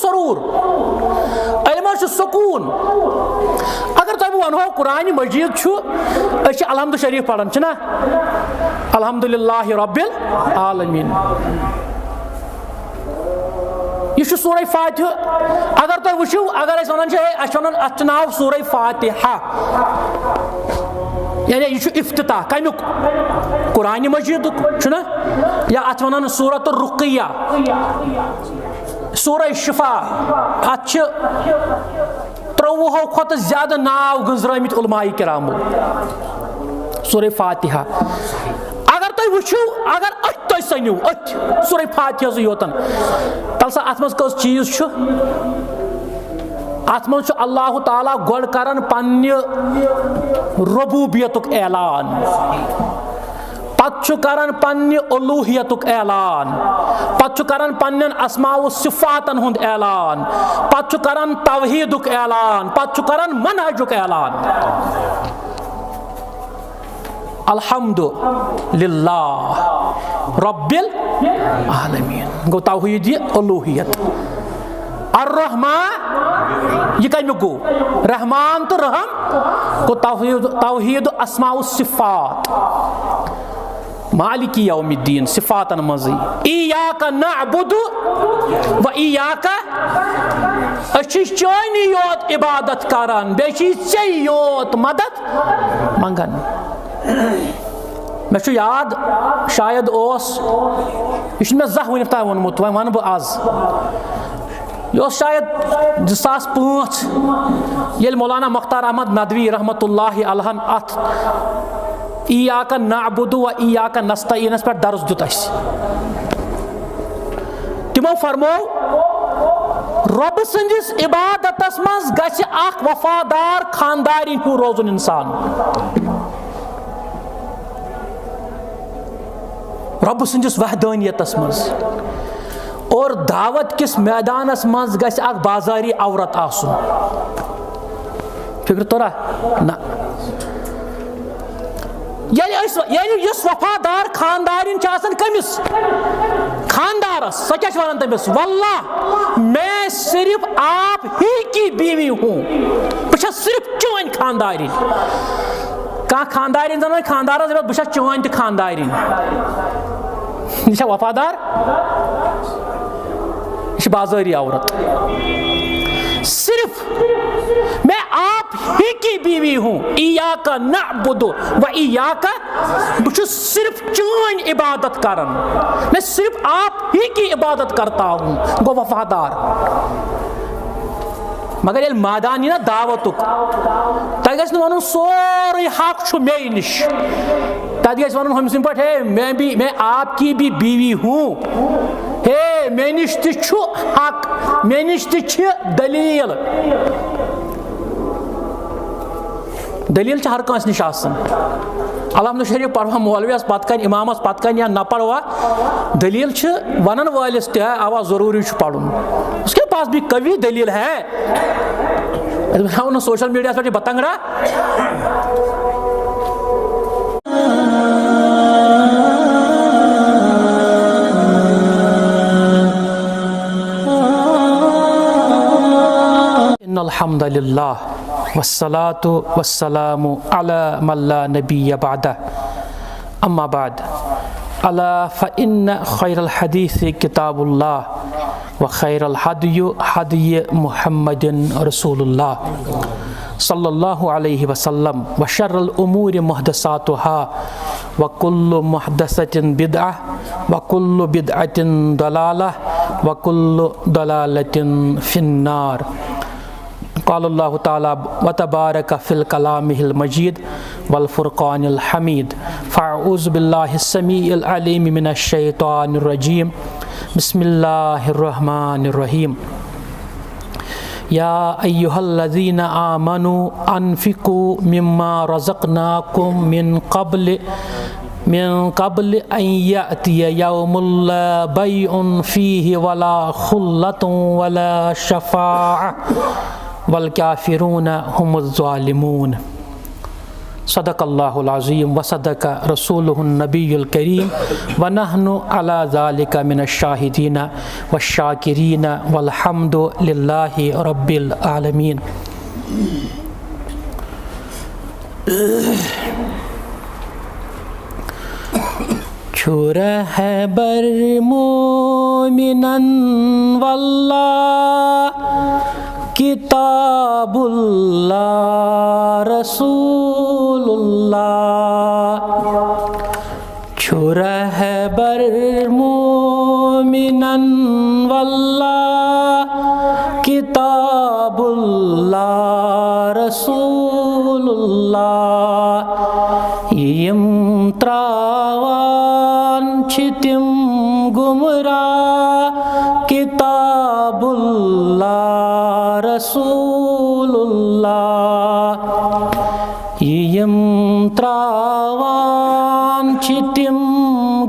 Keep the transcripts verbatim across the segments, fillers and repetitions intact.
سرور، علمس چھُ سکوٗن۔ اگر تۄہہِ بہٕ ونہو قرآن مجید چھُ، أسۍ چھِ الحمد شریف پران، چھِنا؟ الحمد للہ رب العالمین۔ یہِ چھُ سورہ فاتحہ۔ اگر تۄہہِ وٕچھِو، اگر أسۍ ونان چھِ، ہے، اَسہِ چھِ ونان، اتھ چھُ ناو سورہ فاتحہ، یعنی یہِ چھُ افتتاح کمیُک؟ قرآن مجیدُک، چھُنا؟ یا اتھ ونان سورۃ الرقیہ، سورہ شفا، اتھ چھِ ترٛۆوُہو کھۄتہٕ زیادٕ ناو گٔنزرٲمٕتۍ علماء کرامو۔ سورہ فاتحہ۔ اگر تُہۍ وٕچھِو، اگر أتھۍ تُہۍ سٔنِو، أتھۍ سورہ فاتحہ یوتن، تَلہٕ سا اتھ منٛز کٔژ چیٖز چھُ؟ اتھ منٛز چھُ اللہ تعالیٰ گۄڈٕ کران پننہِ ربوبیتُک اعلان، پتہٕ چھُ کران پننہِ الوہیتُک اعلان، پتہٕ چھُ کران پننٮ۪ن اسماء و صفاتن ہُنٛد اعلان، پتہٕ چھُ کران توحیدُک اعلان، پتہٕ چھُ کران منہجُک اعلان۔ الحمد للہ رب العالمین۔ گوٚو توحید یہِ الوہیت۔ الرحمن، یہِ کمیُک گوٚو؟ رحمان تہٕ رحم گوٚو توحید، توحید اسماء و صفات۔ مالک یوم الدین، صفاتن منٛزٕے۔ ایاک نعبد و ایاک، أسۍ چھِ چٲنی یوت عبادت کران، بیٚیہِ چھِ ژےٚ یوت مدد منٛگان۔ مےٚ چھُ یاد، شاید اوس، یہِ چھُنہٕ مےٚ زانٛہہ وٕنیُک تام ووٚنمُت، وۄنۍ وَنہٕ بہٕ آز۔ یہِ اوس شاید زٕ ساس پانٛژھ، ییٚلہِ مولانا مختار احمد ندوی رحمتہ اللہ علیہن اتھ ایاک نعبد و ایاک نستعینس پٮ۪ٹھ درس دیُت اسہِ۔ تِمو فرموو، رۄبہٕ سٕنٛدِس عبادتس منٛز گژھِ اکھ وفادار خاندارِنۍ ہیوٗ روزُن انسان۔ رۄبہٕ سٕنٛدِس وحدانیتس منٛز اور دعوت کِس میدانس منٛز گژھِ اکھ بازاری عورت آسُن۔ فکر توٚرا؟ نہ۔ ییٚلہِ أسۍ، ییٚلہِ یُس وفادار خاندارِنۍ چھِ آسان کٔمِس؟ خاندارس۔ سۄ کیٛاہ چھِ وَنان تٔمِس؟ واللہ، میں صرف آپ ہی کی بیوی ہوں۔ بہٕ چھَس صرف چٲنۍ خاندارِنۍ۔ کانٛہہ خاندارِنۍ زَن وَنہِ خاندارَس، دَپٮ۪س، "بہٕ چھَس چٲنۍ تہِ خاندارِنۍ۔" یہِ چھا وفادار؟ یہِ چھِ بازٲری عورت۔ صرف میں آپ ہی کی بیوی ہوں، ایاک نعبد و ایاک، بہٕ چھُس صرف چٲنۍ عبادت کران، میں صرف آپ ہی کی عبادت کرتا ہوں۔ گوٚو وفادار۔ مگر ییٚلہِ مٲدان یی نا دعوتُک، تۄہہِ گژھِ نہٕ وَنُن سورُے حق چھُ مے نِش۔ تَتہِ گژھِ وَنُن ہُمۍ سٕنٛدۍ پٲٹھۍ، "ہے، میں بھی، میں آپ کی بھی بیوی ہوں۔ ہے، مےٚ نِش تہِ چھُ حق، مےٚ نِش تہِ چھِ دٔلیٖل۔" دٔلیٖل چھِ ہر کٲنٛسہِ نِش آسان۔ الحمد شریف پروا مولویس پتہٕ کنہِ، امامس پتہٕ کنہِ یا نہ پروا، دٔلیٖل چھِ ونن وٲلِس تہِ، اوا، ضروٗری چھُ پرُن۔ اس کے پاس بھی قوی دلیل ہے۔ أسۍ بناوو نہٕ سوشل میڈیاہس پٮ۪ٹھ یہِ بتنگڑا۔ ان الحمد للہ۔ والصلاة والسلام على من لا نبي بعده۔ أما بعد، ألا فإن خير الحديث كتاب الله، وخير الهدي هدي محمد رسول الله صلى الله عليه وسلم، وشر الأمور محدثاتها، وكل محدثة بدعة، وكل بدعة ضلالة، وكل ضلالة في النار۔ قال الله تعالى وتبارك في الكلام المجيد والفرقان الحميد، فأعوذ بالله السميع العليم من الشيطان الرجيم، بسم الله الرحمن الرحيم، يا أيها الذين آمنوا أنفقوا مما رزقناكم من قبل من قبل أن يأتي يوم لا بيع فيه ولا خلة ولا شفاعة والكافرون هم الظالمون۔ صدق الله العظيم وصدق رسوله النبي الكريم، ونحن على ذلك من الشاهدين والشاكرين، والحمد لله رب العالمين. چھُ رہبر مومنن واللہ، کتاب اللہ، رسول اللہ۔ چھُ رہبر مومنن واللہ، کتاب اللہ، رسول اللہ۔ یِم تراوان چھِ تِم گمراہ، کتاب اللہ، رسول اللہ۔ یِم تراوان چھِ تِم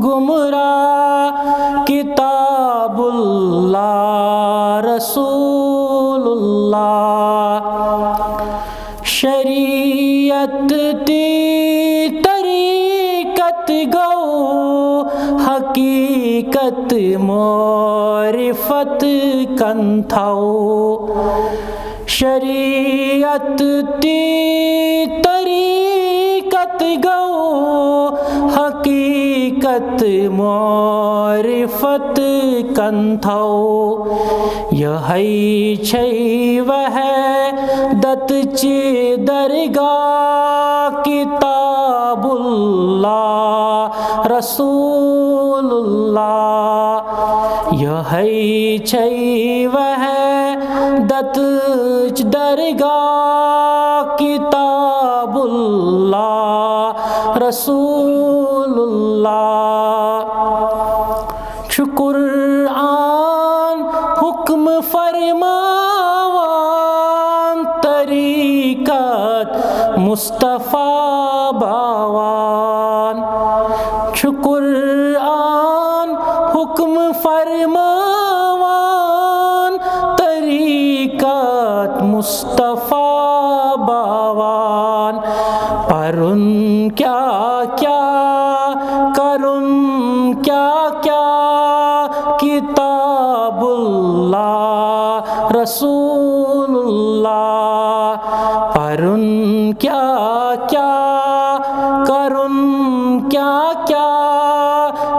گمراہ، کتاب اللہ، رسول اللہ۔ شریعت تہٕ طریقت گوٚو حقیقت معرفت کنتھو۔ شریعت تہٕ طریقت گوٚو حقیقت معرفت کنتھو۔ یہے چھے وحدت چی درگاہ، کتاب اللہ، رسول اللہ۔ یہے چھے وحدت چی درگاہ، کتاب اللہ، رسول اللہ۔ چھُ قرآن حکم فرماوان، طریقت مصطفیٰ باوان۔ چھُ قرآن حکم فرماوان، طریقت مصطفیٰ باوان۔ پرُن کیا کیا، کرُن کیا کیا، کتاب اللہ، رسول اللہ۔ پرُن کیا کیا، کرُن کیا کیا،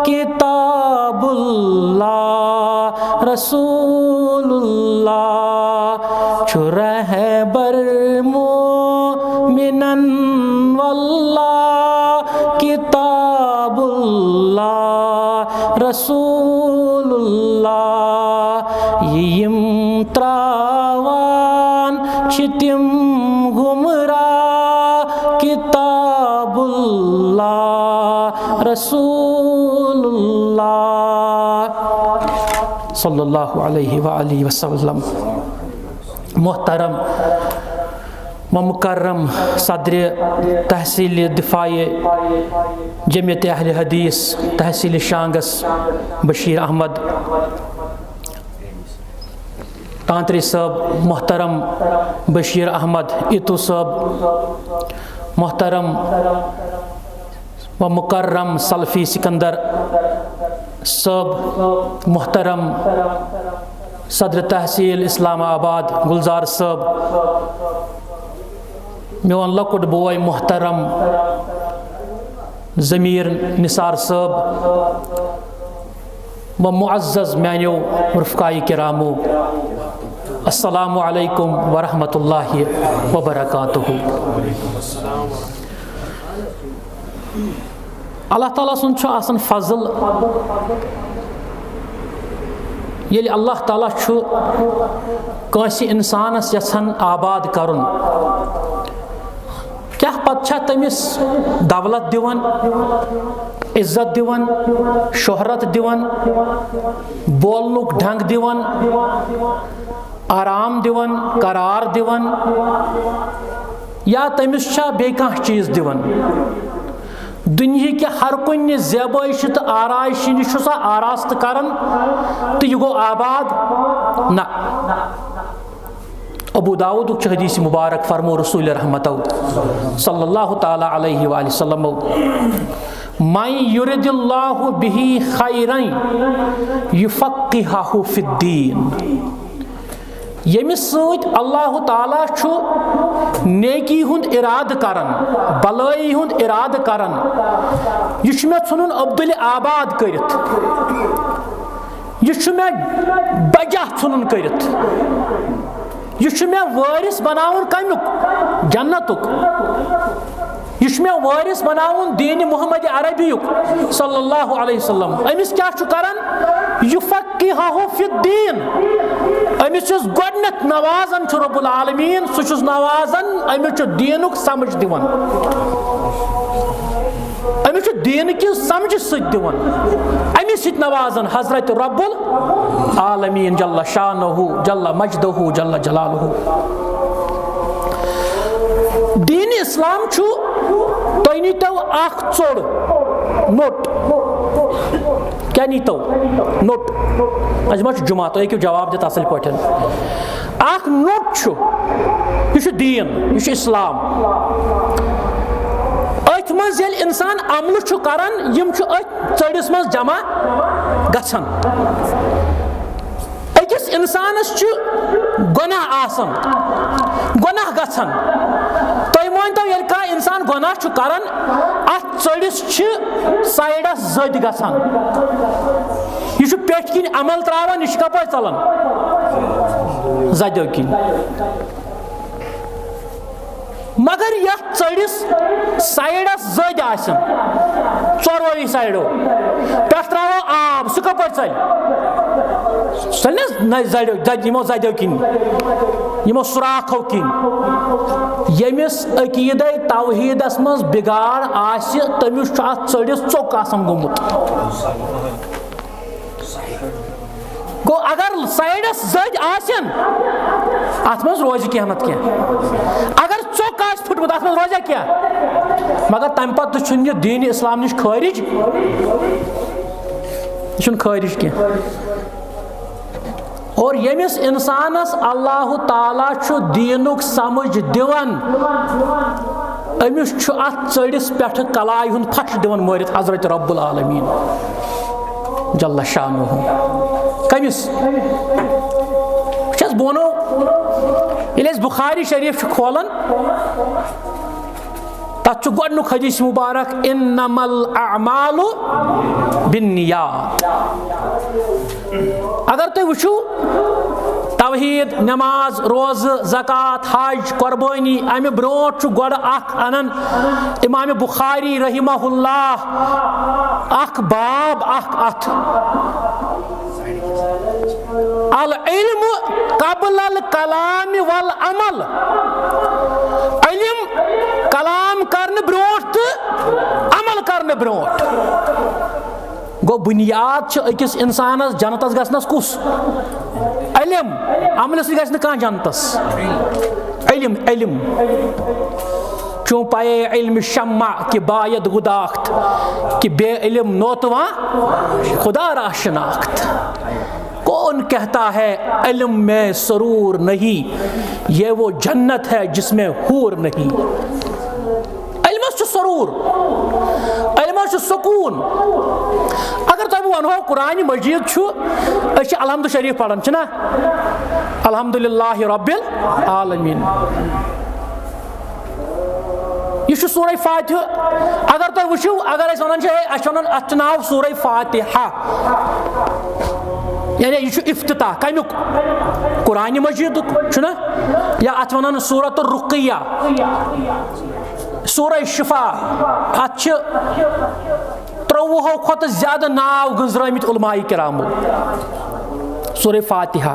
کتاب اللہ، رسول اللہ۔ چھُ رہبر مومنن واللہ، کتاب اللہ، رسول اللہ۔ یِم تراوان چھِ تِم گمراہ، کتاب اللہ، رسول اللہ۔ صلی اللہ علیہ وآلہ وسلم۔ محترم و مکرم صدر تحصیل دفاع جمعیت اہل حدیث تحصیل شانگس بشیر احمد تانتری صٲب، محترم بشیر احمد اتو صٲب، محترم و مکرم سلفی سکندر صٲب، محترم صدر تحصیل اسلام آباد گلزار صٲب، میون لۄکُٹ بوے محترم ضمیر نثار صٲب، و معزز میانیو رفقائے کرامو، السلام علیکم ورحمۃ اللہ وبرکاتہ۔ اللہ تعالیٰ سُنٛد چھُ آسان فضل، ییٚلہِ اللہ تعالیٰ چھُ کٲنٛسہِ اِنسانَس یَژھان آباد کَرُن، کیٛاہ پَتہٕ چھا تٔمِس دولت دِوان، عزت دِوان، شہرت دِوان، بولنُک ڈنٛگ دِوان، آرام دِوان، قرار دِوان، یا تٔمِس چھا بیٚیہِ کانٛہہ چیٖز دِوان؟ دُنیہٕکہِ ہر کُنہِ زیبٲیشہِ تہٕ آرایشہِ نِش چھُ سا آراستہٕ کران تہٕ یہِ گوٚو آباد؟ نہ۔ ابو داؤدُک چھُ حدیث مبارک، فرمو رسول رحمتو صلی اللہ تعالیٰ علیہ وآلہ وسلمو، من یرد اللہ بہ خیرا یفقہہ فی الدین۔ ییٚمِس سۭتۍ اللہ تعالیٰ چھُ نیکی ہُنٛد ارادٕ کران، بلٲیی ہُنٛد ارادٕ کران، یہِ چھُ مےٚ ژھُنُن عبدالآباد کٔرِتھ، یہِ چھُ مےٚ بجا ژھُنُن کٔرِتھ، یہِ چھُ مےٚ وٲرِث بناوُن کمیُک؟ جنتُک۔ یہِ چھُ مےٚ وٲرِث بناوُن دین محمد عربیُک صلی اللہ علیہ وسلم۔ أمِس کیٛاہ چھُ کران؟ یفقہہ فی الدین۔ أمِس چھُس گۄڈٕنٮ۪تھ نوازان چھُ رب العالمین، سُہ چھُس نوازان، أمِس چھُ دیٖنُک سمجھ دِوان، أمِس چھُ دیٖنہٕ کہِ سمجھِ سۭتۍ دِوان، أمِس سۭتۍ نوازان حضرت رب العالمین جل شانہ، جل مجدہ، جل جلالہ۔ دین اسلام چھُ، تُہۍ نیٖتو اکھ ژوٚڑ، نوٚٹ۔ کیٛاہ نیٖتو؟ نوٚٹ۔ اَسہِ ما چھُ جمعہ؟ تُہۍ ہیٚکِو جواب دِتھ اصل پٲٹھۍ۔ اکھ نوٚٹ چھُ، یہِ چھُ دین، یہِ چھُ اسلام۔ أتھۍ منٛز ییٚلہِ انسان عملہٕ چھُ کران، یِم چھِ أتھۍ ژٔڑِس منٛز جمع گژھان۔ أکِس اِنسانَس چھُ گۄناہ آسان، گۄناہ گژھان۔ تُہۍ مٲنۍتو، ییٚلہِ کانٛہہ اِنسان گۄناہ چھُ کران، اَتھ ژٔڑِس چھِ سایڈَس زٔدۍ گژھان۔ یہِ چھُ پٮ۪ٹھۍ کِنۍ عمل ترٛاوان، یہِ چھُ کَپٲرۍ ژَلان؟ زَدیو کِنۍ۔ مگر یتھ ژٔڑِس سایڈس زٔدۍ آسن، ژۄروٕے سایڈو پٮ۪ٹھ تراوو آب، سُہ کپٲرۍ ژلہِ؟ سُہ ژلہِ نہ حظ؟ نہ، زڑیو، زڑِ-، یِمو زدیو کِنۍ، یِمو سوراخو کِنۍ۔ ییٚمِس عقیدے توحیدس منٛز بگاڑ آسہِ، تٔمِس چھُ اتھ ژٔڑِس ژوٚک آسان گوٚمُت۔ گوٚو، اگر سایڈس زٔدۍ آسن، اتھ منٛز روزِ کینٛہہ نتہٕ کینٛہہ۔ اگر ژوٚک آسہِ پھُٹمُت، اتھ منٛز روزِ کینٛہہ۔ مگر تمہِ پتہٕ تہِ چھُنہٕ یہِ دین اسلام نِش خٲرج، یہِ چھُنہٕ خٲرج کینٛہہ۔ اور ییٚمِس انسانس اللہ تعالیٰ چھُ دینُک سمجھ دِوان، أمِس چھُ اتھ ژٔڑِس پٮ۪ٹھٕ کلاے ہُنٛد پھٹھ دِوان مٲرِتھ حضرت رب العالمین جل شانہ۔ کٔمِس؟ وٕچھ حظ، بہٕ وَنو، ییٚلہِ أسۍ بخاری شریف چھِ کھولان، تَتھ چھُ گۄڈٕنیُک حدیث مبارک، "انما الاعمال بالنیات۔" اگر تُہۍ وٕچھِو، توحید، نماز، روزٕ، زکوٰۃ، حج، قربٲنی، امہِ برونٛٹھ چھُ گۄڈٕ اکھ انان امام بخاری رحمہ اللہ اکھ باب، اکھ اتھ، العلم قبل الکلام والعمل۔ علم کلام کرنہٕ برونٛٹھ تہٕ عمل کرنہٕ برونٛٹھ۔ گوٚو، بُنیاد چھِ أکِس اِنسانَس جنتَس گژھنَس کُس؟ علم۔ عملہٕ سۭتۍ گژھِ نہٕ کانٛہہ جنتَس۔ علم، علم۔ چون پایے علم شمع کہ باید گداخت، کہ بے علم نوتواں خدا را شناخت۔ کون کہتا ہے علم میں سرور نہیں، یہ وہ جنت ہے جس میں حور نہیں۔ علمس چھُ سرور، علمس چھُ سکوٗن۔ اگر تۄہہِ بہٕ ونہو، قرآن مجید چھُ، أسۍ چھِ الحمد شریف پران، چھِنا؟ الحمدللہ رب العالمین۔ یہِ چھُ سورہ فاتحہ۔ اگر تُہۍ وٕچھِو، اگر أسۍ ونان چھِ، ہے، اَسہِ چھِ ونان، اتھ چھُ ناو سورہ فاتحہ، یعنی یہِ چھُ افتتاح کمیُک؟ قرآن مجیدُک، چھُنا؟ یا اتھ ونان سورۃ الرقیہ، سورہ شفا۔ اتھ چھِ ترٛۆوُہو کھۄتہٕ زیادٕ ناو گٔنزرٲمٕتۍ علماء کرامو۔ سورہ فاتحہ۔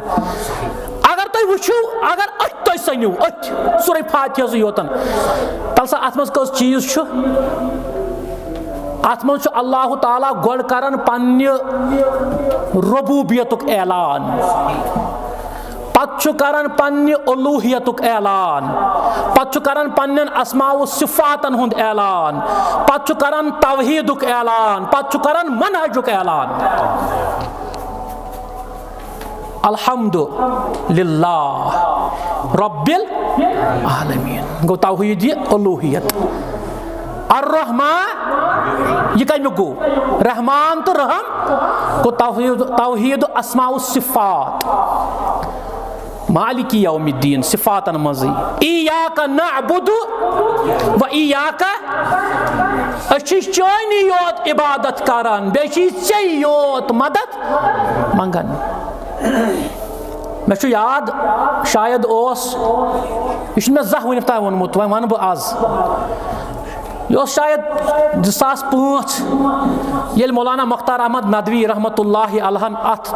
اگر تُہۍ وٕچھِو، اگر أتھۍ تُہۍ سٔنِو، أتھۍ سورہ فاتحہ یوتن، تَلہٕ سا، اتھ منٛز کٔژ چیٖز چھُ؟ اتھ منٛز چھُ اللہ تعالیٰ گۄڈٕ کران پننہِ ربوبیتُک اعلان، پتہٕ چھُ کران پننہِ الوہیتُک اعلان، پتہٕ چھُ کران پننٮ۪ن اسماء و صفاتن ہُنٛد اعلان، پتہٕ چھُ کران توحیدُک اعلان، پتہٕ چھُ کران منہجُک اعلان۔ الحمد للہ رب العالمین، گوٚو توحیٖد یہِ الوٗہیت۔ الرحمٰن، یہِ کَمیُک گوٚو؟ رحمان تہٕ رحم گوٚو توحیٖد، توحیٖد اسماء و صفات۔ مالک یوم الدین، صفاتن منٛزٕے۔ ایاک نعبد و ایاک، أسۍ چھِ چٲنی یوت عبادت کران، بیٚیہِ چھِ ژےٚ یوت مدد منٛگان۔ مےٚ چھُ یاد، شاید اوس، یہِ چھُنہٕ مےٚ زانٛہہ وٕنیُک تام ووٚنمُت، وۄنۍ وَنہٕ بہٕ آز۔ یہِ اوس شاید زٕ ساس پانٛژھ، ییٚلہِ مولانا مختار احمد ندوی رحمتہ اللہ علیہن اَتھ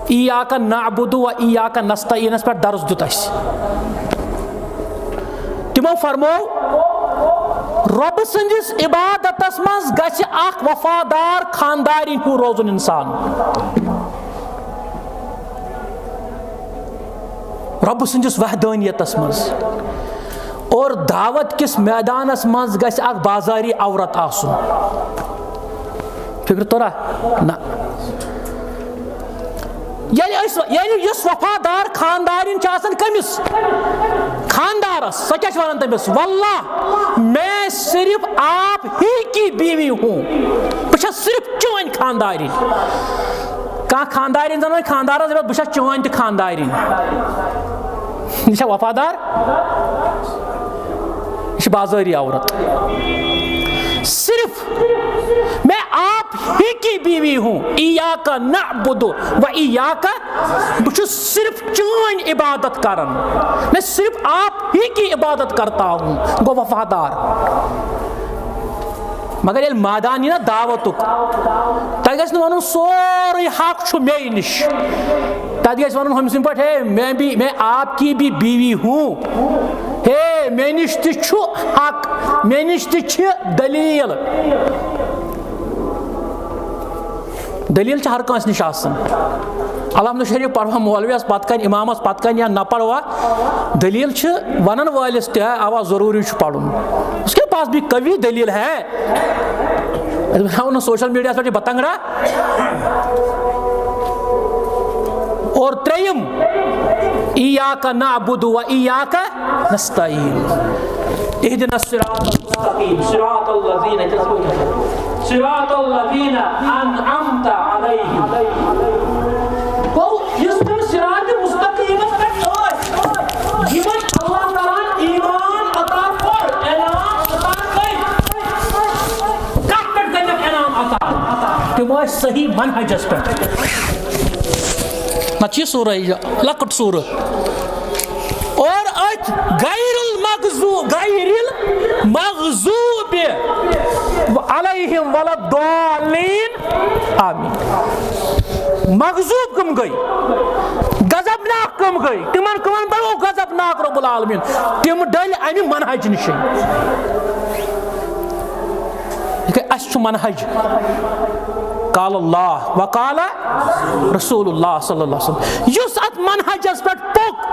ایاک نعبد و ایاک نستعینس پٮ۪ٹھ درس دیُت اَسہِ۔ تِمو فرموو، رۄبہٕ سٕنٛدِس عبادتس منٛز گژھِ اکھ وفادار خاندارِنۍ ہیوٗ روزُن انسان۔ رۄبہٕ سٕنٛدِس وحدٲنیتس منٛز اور دعوت کِس میدانس منٛز گژھِ اکھ بازاری عورت آسُن۔ فکر توٚرا؟ نہ۔ ییٚلہِ أسۍ، ییٚلہِ یُس وفادار خاندارِنۍ چھِ آسان، کٔمِس؟ خاندارس۔ سۄ کیٛاہ چھِ وَنان تٔمِس؟ واللہ، میں صرف آپ ہی کی بیوی ہوں۔ بہٕ چھَس صرف چٲنۍ خاندارِنۍ۔ کانٛہہ خاندارِنۍ زَن وۄنۍ خاندارَس دَپہِ، بہٕ چھَس چٲنۍ تہِ خاندارِنۍ۔ یہِ چھا وفادار؟ یہِ چھِ بازٲری عورت۔ صرف میں آپ ہی کی بیوی ہوں، ایاک نعبد و ایاک، بہٕ چھُس صرف چٲنۍ عبادت کران، میں صرف آپ ہی کی عبادت کرتا ہوں۔ گوٚو وفادار۔ مگر ییٚلہِ مٲدان یی نا دعوتُک، تۄہہِ گژھِ نہٕ وَنُن سورُے حق چھُ مے نِش۔ تَتہِ گژھِ وَنُن ہُمۍ سٕنٛدۍ پٲٹھۍ، ہے، میں بھی، میں آپ کی بھی بیوی ہوں۔ ہے، مےٚ نِش تہِ چھُ حق، مےٚ نِش تہِ چھِ دٔلیٖل۔ دٔلیٖل چھِ ہر کٲنٛسہِ نِش آسان۔ الحمد شریف پروا مولویس پتہٕ کنہِ، امامس پتہٕ کنہِ یا نہ پروا، دٔلیٖل چھِ ونن وٲلِس تہِ، اوا ضروٗری چھُ پرُن۔ اس کے پاس بھی قوی دٔلیٖل ہے۔ أسۍ بناوو نہٕ سوشل میڈیاہس پٮ۪ٹھ یہِ بتنگڑا۔ اور ترٛیٚیِم، ایاک نعبد و ایاک نستعین۔ اهدنا الصراط المستقيم، صراط الذين، صراط الذين أنعمت عليهم۔ گوٚو، یُس تِم صراط مستقیمس پٮ۪ٹھ ٲسۍ، یِمن اللہ تعالیٰ ہن ایمان عطا کوٚر، انعام عطا کٔرۍ۔ کتھ پٮ۪ٹھ کٔرِکھ انعام عطا؟ تِم ٲسۍ صحیح منہجس پٮ۪ٹھ۔ نتہٕ چھِ یہِ سورہ، یہِ لۄکٕٹ سورہ۔ اور أتھۍ غیر المغضو-، غیر المغضوب علیہم ولا الضالین۔ آمین۔ مغضوب کم گٔے؟ غضبناک کم گٔے؟ تِمن کمن پٮ۪ٹھ گوٚو غضبناک رب العالمین؟ تِم ڈٔلۍ امہِ منہج نِشے۔ یہِ گٔے، اَسہِ چھُ منہج۔ قال اللہ و قال رسول اللہ صلی اللہ علیہ وسلم۔ یُس اتھ منہجس پٮ۪ٹھ پوٚک،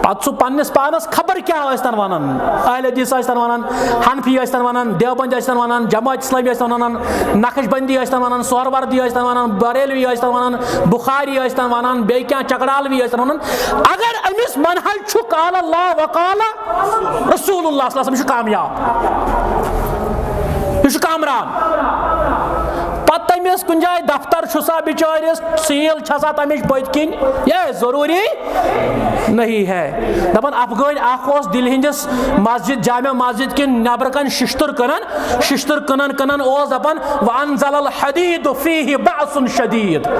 پتہٕ سُہ پننِس پانس خبر کیٛاہ ٲسۍ تن ونان، اہل حدیث ٲسۍ تن ونان، حنفی ٲسۍ تن ونان، دیوبند ٲسۍ تن ونان، جماعت اسلامی ٲسۍ تن ونان، نقشبندی ٲسۍ تن ونان، سہروردی ٲسۍ تن ونان، بریلوی ٲسۍ تن ونان، بخاری ٲسۍ تن ونان، بیٚیہِ کینٛہہ چکڑالوی ٲسۍ تن ونان۔ اگر أمِس منہج چھُ قال اللہ و قال رسول اللہ صلی اللہ علیہ وسلم، یہِ چھُ کامیاب، یہِ چھُ کامران۔ پتہٕ تٔمِس کُنہِ جایہِ دفتر چھُ سا بِچٲرِس، سیٖل چھےٚ سا تَمِچ پٔتۍ کِنۍ، یہِ ضروٗری نہیں ہے۔ دَپان افغٲنۍ اکھ اوس دِلہِ ہٕنٛدِس مسجد، جامع مسجد کِنۍ نٮ۪برٕ کَنۍ شِشتٕر کٕنان، شِشتٕر کٕنان کٕنان اوس دَپان، "وَأَنزَلَ الْحَدِيدُ فِيهِ بَأْسٌ شَدِيدٌ۔"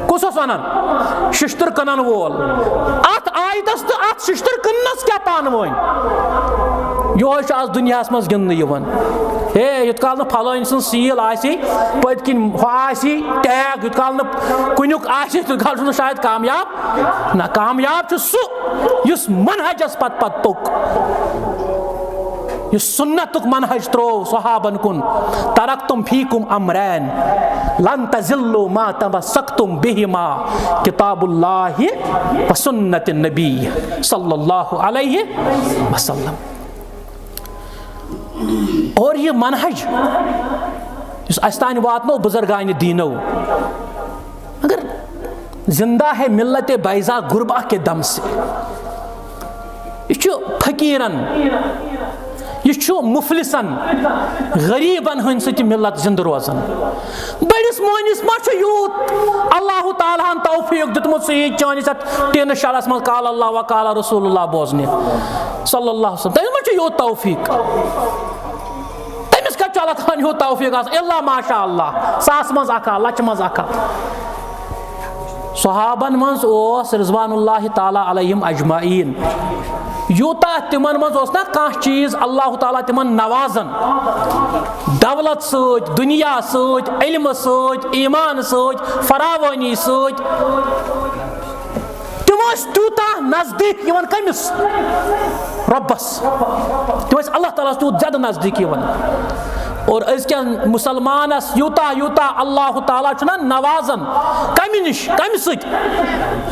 کُس اوس وَنان؟ شِشتٕر کٕنَن وول۔ اَتھ آیتَس تہٕ اَتھ شِشتٕر کٕننَس کیٛاہ پانہٕ ؤنۍ؟ یِہوٚے چھُ آز دُنیاہَس منٛز گِنٛدنہٕ یِوان۔ ہے، یُتھ کال نہٕ پھلٲنۍ سٕنٛز سیٖل آسی، پٔتۍ کِنۍ ہُہ آسی ٹیگ، یُتھ کال نہٕ کُنیُک آسہِ، تیُتھ کال چھُنہٕ شاید کامیاب۔ نہ، کامیاب چھُ سُہ یُس منہجس پتہٕ پتہٕ پوٚک، یُس سنتُک منہج تروو صحابن کُن۔ "ترکتم فیکم امرین لن تضلوا ما تمسکتم بہما، کتاب اللہ و سنت النبی صلی اللہ علیہ وسلم۔" اور یہِ منہج یُس اَسہِ تانۍ واتنو بُزرگانِ دیٖنو، زندہ ہے ملت بیضا غربا کے دم سے۔ یہِ چھُ فقیرن، یہِ چھُ مفلسن، غریبن ہٕنٛدۍ سۭتۍ ملت زندٕ روزان۔ بٔڑِس مٲنِس ما چھُ یوٗت اللہ تعالیٰ ہن توفیق دیُتمُت، سُہ یی چٲنِس یتھ ٹینہٕ شرس منٛز قال اللہ و قال رسول اللہ بوزنہِ، صلی اللہ علیہ وسلم؟ تٔمِس ما چھُ یوٗت توفیق؟ تٔمِس کتہِ چھُ اللہ تعالیٰ ہن یوٗت توفیق آسان؟ الا ماشاء اللہ، ساس منٛز اکھا، لچھ منٛز اکھا۔ صحابن منٛز اوس رضوان اللہ تعالیٰ علیہم اجمعین، یوٗتاہ تِمن منٛز اوس نا کانٛہہ چیٖز اللہ تعالیٰ تِمن نوازان، دولت سۭتۍ، دُنیا سۭتۍ، علمہٕ سۭتۍ، ایمان سۭتۍ، فراوٲنی سۭتۍ۔ تِم ٲسۍ تیوٗتاہ نزدیٖک یِوان کٔمِس؟ رۄبس۔ تِم ٲسۍ اللہ تعالیٰ ہس تیوٗت زیادٕ نزدیٖک یِوان۔ اور أزکٮ۪ن مُسلمانس یوٗتاہ یوٗتاہ اللہ تعالیٰ چھُنہ نوازان، کمہِ نِش؟ کمہِ سۭتۍ؟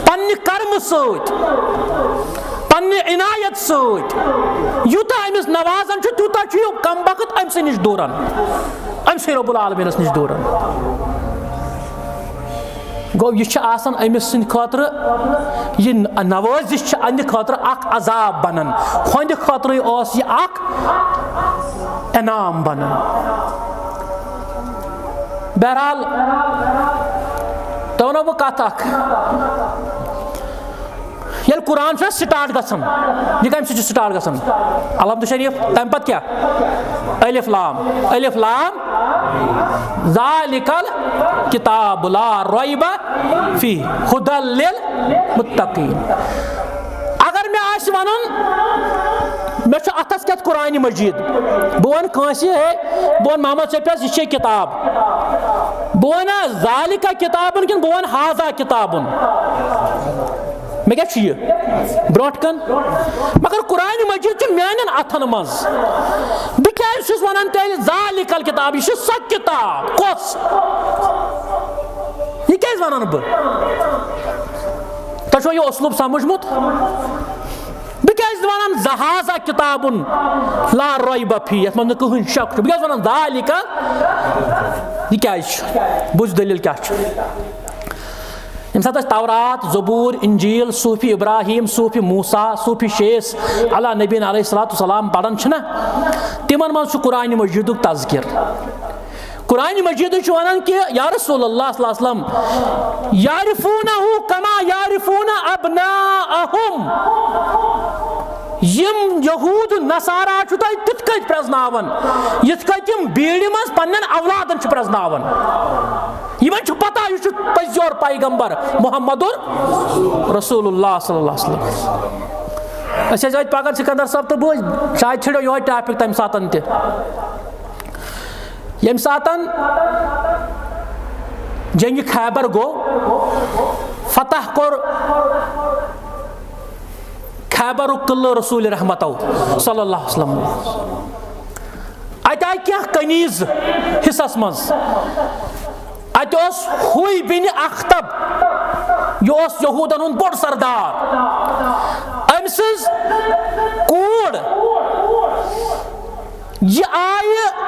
پننہِ کرمہٕ سۭتۍ، پننہِ عنایت سۭتۍ۔ یوٗتاہ أمِس نوازان چھُ، تیوٗتاہ چھُ یہِ کم بخت أمۍ سٕے نِش دوٗران، أمۍ سٕے رب العالمینس نِش دوٗران۔ گوٚو، یہِ چھِ آسان أمِس سٕنٛدِ خٲطرٕ، یہِ نوٲزِش چھِ أہنٛدِ خٲطرٕ اکھ عذاب بنان، ہُہنٛدِ خٲطرٕ اوس یہِ اکھ انعام بنان۔ بہرحال، تۄہہِ ونو بہٕ کتھ اکھ۔ ییٚلہِ قرآن چھُ سٹارٹ گژھان، یہِ کمہِ سۭتۍ چھُ سٹارٹ گژھان؟ الحمد شریف، تمہِ پتہٕ کیٛاہ؟ الف لام، الف لام، ذالک الکتاب لا ریب فیہ ہدی للمتقین۔ اگر مےٚ آسہِ ونُن، مےٚ چھُ اتھس کیٛاہ قرآن مجید، بہٕ ونہٕ کٲنٛسہِ، ہے، بہٕ ونہٕ محمد شفیعس، یہِ چھے کتاب، بہٕ ونہٕ ذالک کتابن کِنہٕ بہٕ ونہٕ ہاذا کتابن؟ مےٚ کیٛاہ چھُ یہِ برونٛٹھ کَن؟ مگر قرآن مجید چھُ میانٮ۪ن اَتھن منٛز۔ بہٕ کیٛازِ چھُس وَنان تیٚلہِ ذالک الکتاب؟ یہِ چھِ سۄ کِتاب۔ کۄس؟ یہِ کیٛازِ وَنان بہٕ؟ تۄہہِ چھُوا یہِ اُسلوٗب سَمجھمُت؟ بہٕ کیٛازِ وَنان ذا ہاذا کتابن لا ریب فیہ، یَتھ منٛز نہٕ کٕہٕنۍ شک چھُ؟ بہٕ کیٛازِ وَنان ذالک؟ یہِ کیٛازِ چھُ؟ بوٗزِو دٔلیٖل کیٛاہ چھُ۔ ییٚمہِ ساتہٕ أسۍ تورات، زبوٗر، انجیل، صحف ابراہیم، صحف موسیٰ، صحف شیث علی نبینا علیہ الصلوۃ والسلام پران چھِنہ، تِمن منٛز چھُ قرآن مجیدُک تذکر۔ قرآن مجیدُک چھُ ونان کہ یا رسول اللہ صلی اللہ علیہ وسلم، یعرفونہ کما یعرفون ابناءہم، یِم یہود نصارا چھُ تۄہہِ تِتھ کٔنۍ پرزناوان، یِتھ کٔنۍ تِم بیٖڑِ منٛز پننٮ۪ن اولادن چھِ پرزناوان۔ یِمن چھُ پتہ یہِ چھُ پٔزیور پیغمبر محمد رسول اللہ صلی اللہ علیہ وسلم۔ أسۍ ٲسۍ اَتہِ پکان سکندر صٲب تہٕ بہٕ، شاید چھِڑیو یِہوٚے ٹاپک تَمہِ ساتہٕ تہِ۔ ییٚمہِ ساتہٕ جنگِ خیبر گوٚو، فتح کوٚر خیبرُک قلعہٕ رسول رحمتو صلی اللہ علیہ وسلم۔ اتہِ آیہِ کینٛہہ کنیز حصس منٛز۔ اتہِ اوس ہوی بن اخطب، یہِ اوس یہودن ہُنٛد بوٚڑ سردار۔ أمۍ سٕنٛز کوٗر، یہِ آیہِ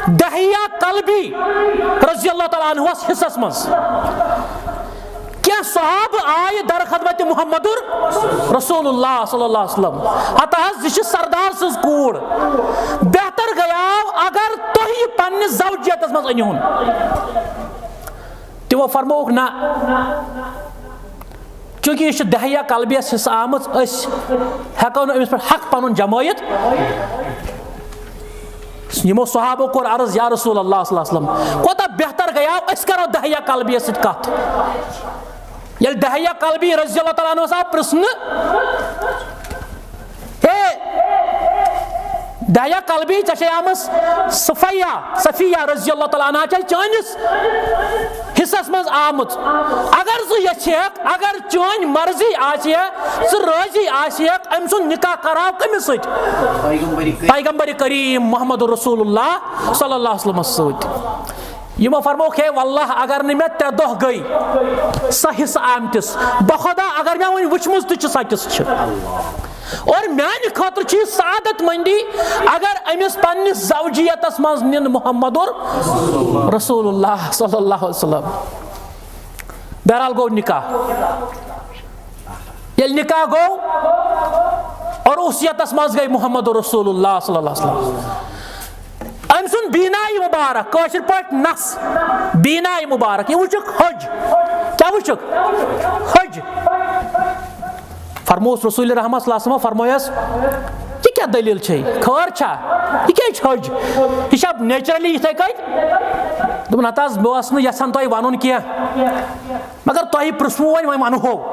دحیہ کلبی رضی اللہ تعالیٰ عنہس حصس منٛز۔ کینٛہہ صحابہٕ آیہِ در خدمت محمد رسول اللہ صلی اللہ علیہ وسلم۔ ہتا حظ، یہِ چھِ سردار سٕنٛز کوٗر۔ بہتر گٔیاو اگر تُہۍ یہِ پننِس زوجیتس منٛز أنِہُن۔ تِمو فرمووُکھ، نہ، چونکہ یہِ چھِ دحیہ کلبیس حصہٕ آمٕژ، أسۍ ہٮ۪کو نہٕ أمِس پٮ۪ٹھ حق پنُن جمٲیِتھ۔ یِمو صحابو کوٚر عرض، یا رسول اللہ صلی اللہ علیہ وسلم، کوتاہ بہتر گٔیاو، أسۍ کرو دحیہ کلبیس سۭتۍ کتھ۔ ییٚلہِ دحیہ کلبی رضی اللہ تعالیٰ عنہس آو پرژھنہٕ، ہے دحیہ کلبی، ژےٚ چھے آمٕژ صفیہ، صفیہ رضی اللہ تعالیٰ عنہا چھے چٲنِس حصس منٛز آمٕژ۔ اگر ژٕ یژھکھ، اگر چٲنۍ مرضی آسہِ ہے، ژٕ رٲضی آسہِ ہکھ، أمۍ سُنٛد نکاح کراو کٔمِس سۭتۍ؟ پیغمبر کریم۔ پیغمبر کریم محمد رسول اللہ صلی اللہ علیہ وسلمس سۭتۍ۔ یِمو فرمووُکھ، ہے واللہ، اگر نہٕ مےٚ ترٛےٚ دۄہ گٔے سۄ حصہٕ آمتِس، بخدا اگر مےٚ وۄنۍ وٕچھمٕژ تہِ چھِ، سۄ کِژھ چھِ۔ اور میانہِ خٲطرٕ چھِ یہِ سعادت مندی اگر أمِس پننِس زوجیتس منٛز نِن محمد رسول اللہ صلی اللہ علیہ وسلم۔ بہرحال گوٚو نکاح۔ ییٚلہِ نکاح گوٚو، عروسیتس منٛز گٔے محمد رسول اللہ صلی اللہ علیہ وسلم۔ أمۍ سُنٛد بینایہِ مبارک، کٲشِر پٲٹھۍ نس، بینایہِ مبارک، یہِ وٕچھُکھ حج۔ کیٛاہ وٕچھُکھ؟ حج۔ فرموس رسول رحمت صلی اللہ علیہ وسلم، فرمویس، "یہِ کیٛاہ دٔلیٖل چھے؟ خٲر چھا؟ یہِ کیٛازِ چھِ حج؟ یہِ چھا naturally یِتھَے کٔنۍ؟" دوٚپُن، "ہتہٕ حظ، مےٚ اوس نہٕ یژھان تۄہہِ ونُن کینٛہہ، مگر تۄہہِ پرٛژھوٕ وۄنۍ، وۄنۍ ونہو۔"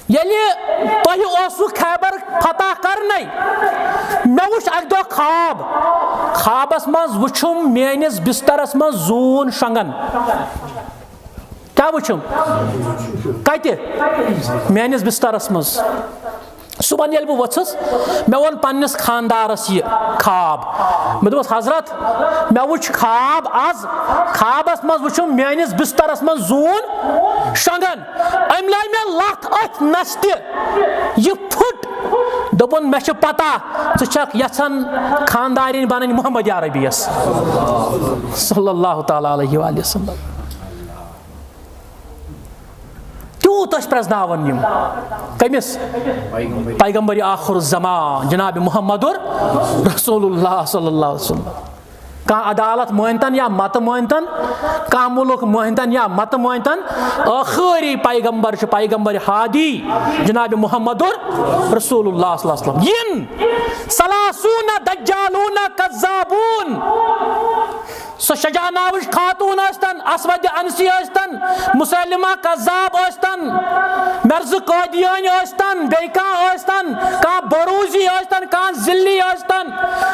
ییٚلہِ تۄہہِ اوسوٕ خیبر فتح کرنے، مےٚ وُچھ اکہِ دۄہ خواب۔ خوابس منٛز وُچھُم میٲنِس بسترس منٛز زوٗن شۄنٛگان۔ کیٛاہ وُچھُم؟ کتہِ؟ میٲنِس بسترس منٛز۔ صبحن ییٚلہِ بہٕ وۄژھُس، مےٚ ووٚن پننِس خاندارس یہِ خواب۔ مےٚ دوٚپُس، "حضرت، مےٚ وُچھ خواب از، خوابس منٛز وُچھُم میٲنِس بسترس منٛز زوٗن شۄنٛگان۔ أمۍ لٲج مےٚ لتھ أتھۍ نستہِ، یہِ پھُٹ۔" دوٚپُن، "مےٚ چھِ پتہ، ژٕ چھکھ یژھان خاندارِنۍ بنٕنۍ محمد عربی یس صلی اللہ تعالیٰ علیہ وآلہ وسلم۔" تیوٗت ٲسۍ پرٛزناوان یِم۔ کٔمِس؟ پیغمبر آخر الزمان جناب محمد رسول اللہ صلی اللہ علیہ وسلم۔ کانٛہہ عدالت مٲنتن یا متہٕ مٲنتن، کانٛہہ مُلک مٲنتن یا متہٕ مٲنتن، ٲخری پیغمبر چھُ پیغمبر ہادی جناب محمد رسول اللہ صلی اللہ علیہ وسلم۔ یِن ثلاثون دجالون کذابون۔ سۄ شجاع ناوٕچ خاتون ٲسۍتن، اسود انسی ٲسۍتن، مسلمہ کذاب ٲسۍتن، مرزٕ قٲدیٲنۍ ٲسۍتن، بیٚیہِ کانٛہہ ٲسۍتن، کانٛہہ بروزی ٲسۍتن، کانٛہہ ذلی ٲسۍتن،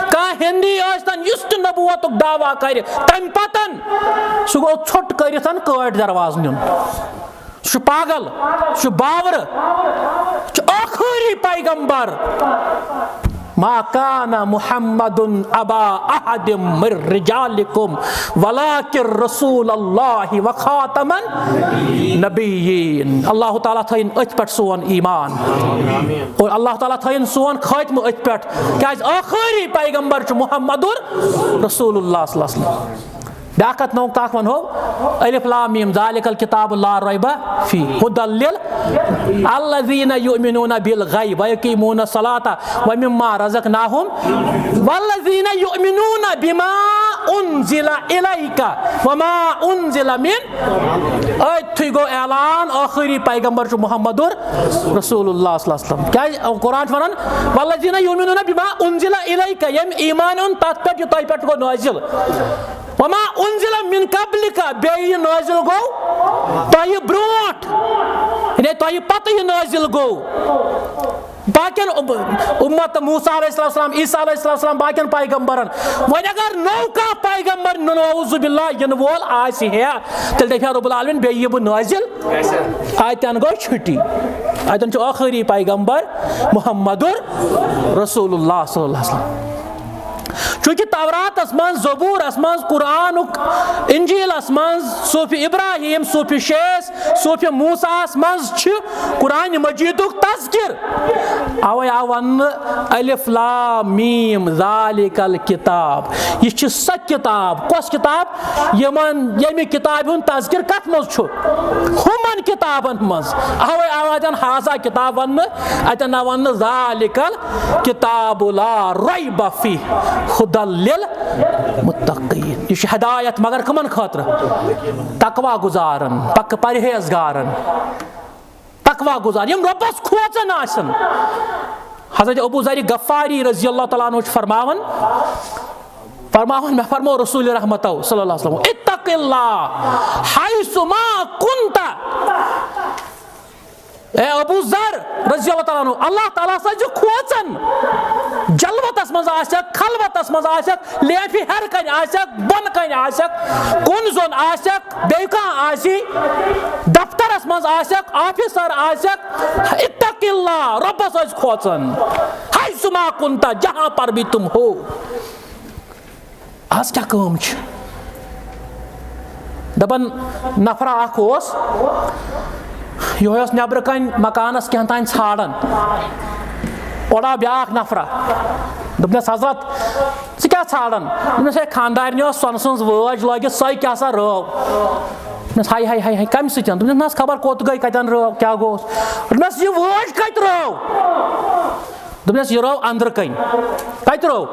کانٛہہ ہندی ٲسۍتن، یُس تہِ نبوتُک دعویٰ کرِ، تمہِ پتن سُہ گوٚو ژھوٚٹ کٔرِتھ کٲٹۍ دروازٕ نیُن۔ سُہ چھُ پاگل، سُہ چھُ باورٕ، سُہ چھُ ٲخری پیغمبر۔ ما کان محمد ابا احد من رجالکم ولکن رسول اللہ و خاتم النبیین۔ اللہ تعالیٰ تھٲیِن أتھۍ پٮ۪ٹھ سون ایمان۔ اور اللہ تعالیٰ تھٲیِن سون خاتمہٕ أتھۍ پٮ۪ٹھ، کیازِ ٲخری پیغمبر چھُ محمد رسول اللہ صلی اللہ علیہ وسلم۔ بیاکھ کتھ نوٚو تاکھ ونہو، الف لام میم ذالک الکتاب لا ریب فیہ ہدی لل الذین یؤمنون بالغیب ویقیمون الصلاۃ ومما رزقناہم والذین یؤمنون بما انزل الیک وما انزل من۔ أتھی گوٚو اعلان، ٲخری پیغمبر چھُ محمد رسول اللہ صلی اللہ علیہ وسلم۔ کیازِ قرآن چھُ ونان، والذین یؤمنون بما انزل الیک، ییٚمۍ ایمان اوٚن تتھ پٮ۪ٹھ یہِ تۄہہِ پٮ۪ٹھ گوٚو نٲزِل۔ وما انزل من قبلک، بیٚیہِ یہِ نٲزِل گوٚو تۄہہِ برونٛٹھ، یعنی تۄہہِ پتہٕ یہِ نٲزِل گوٚو۔ باقین ام-، امت موسیٰ علیہ السلام، عیسیٰ علیہ السلام، باقین پیغمبرن۔ وۄنۍ اگر نوٚو کانٛہہ پیغمبر نعوذ باللہ یِنہٕ وول آسہِ ہے، تیٚلہِ دپہِ ہا رب العالمین بیٚیہِ یہِ بہٕ نٲزِل۔ اتٮ۪ن گوٚو چھُٹی۔ اتٮ۪ن چھُ ٲخری پیغمبر محمد رسول اللہ صلی اللہ علیہ وسلم۔ چونکہ توراتس منٛز، زبورس منٛز، قرآنُک، انجیلس منٛز، صحف ابراہیم، صحف شیث، صحف موسیٰ ہس منٛز چھِ قرآن مجیدُک تذکر۔ اوے آو وننہٕ الف لام میم ذالک الکتاب۔ یہِ چھِ سۄ کتاب، کۄس کتاب؟ یِمن، ییٚمہِ کتابہِ ہُنٛد تذکر کتھ منٛز چھُ؟ ہُمن کتابن منٛز۔ اوے آو اتٮ۪ن ہذا کتاب وننہٕ، اتٮ۪ن نہ وننہٕ ذالک الکتاب لا ریب فیہ ہدی للمتقین۔ یہِ چھُ ہدایت مگر کمن خٲطرٕ؟ تقوی گزارن، پکہٕ پرہیزگارن۔ تقوی گزار، یِم رۄبس کھوژان آسن۔ حضرت ابو ذر غفاری رضی اللہ تعالیٰ عنہ چھُ فرماوان، فرماوان، مےٚ فرموو رسول رحمتو صلی اللہ علیہ وسلم، "اتق اللہ حیث ما کنت۔" اے ابو ذر رضی اللہ تعالیٰ عنہ، اللہ تعالیٰ ہس ٲسۍ زِ کھوژان۔ جلوتس منٛز آسکھ، خلوتس منٛز آسکھ، لیفہِ ہیٚرِ کنہِ آسکھ، بۄنہٕ کنہِ آسکھ، کُن زوٚن آسکھ، بیٚیہِ کانٛہہ آسی، دفترس منٛز آسکھ، آفیسر آسکھ، اتق اللہ، رۄبس ٲسۍ کھوژان۔ حیث ما کنت، جہاں پر بھی تم ہو۔ از کیٛاہ کٲم چھِ؟ دپان نفرا اکھ اوس، یِہوٚے اوس نٮ۪برٕ کنہِ مکانس کینٛہہ تام ژھانڈان۔ اورٕ آو بیٛاکھ نفرا، دوٚپنس، "حضرت، ژٕ کیٛاہ ژھانڈان؟" دوٚپنس، "ہے، خانٛدارنہِ ٲس سۄنہٕ سٕنٛز وٲج لٲگِتھ، سۄے کیٛاہ سا رٲو؟" دوٚپنَس، "ہاے، ہاے، ہاے، ہاے، کَمہِ سۭتۍ؟" دوٚپنَس، "نہ حظ، خبر کوٚت گٔے، کَتٮ۪ن رٲو، کیٛاہ گوٚوس؟" دوٚپنَس، "یہِ وٲج کَتہِ رٲو؟" دوٚپنَس، "یہِ رٲو أنٛدرٕ کَنۍ۔" "کَتہِ رٲو؟"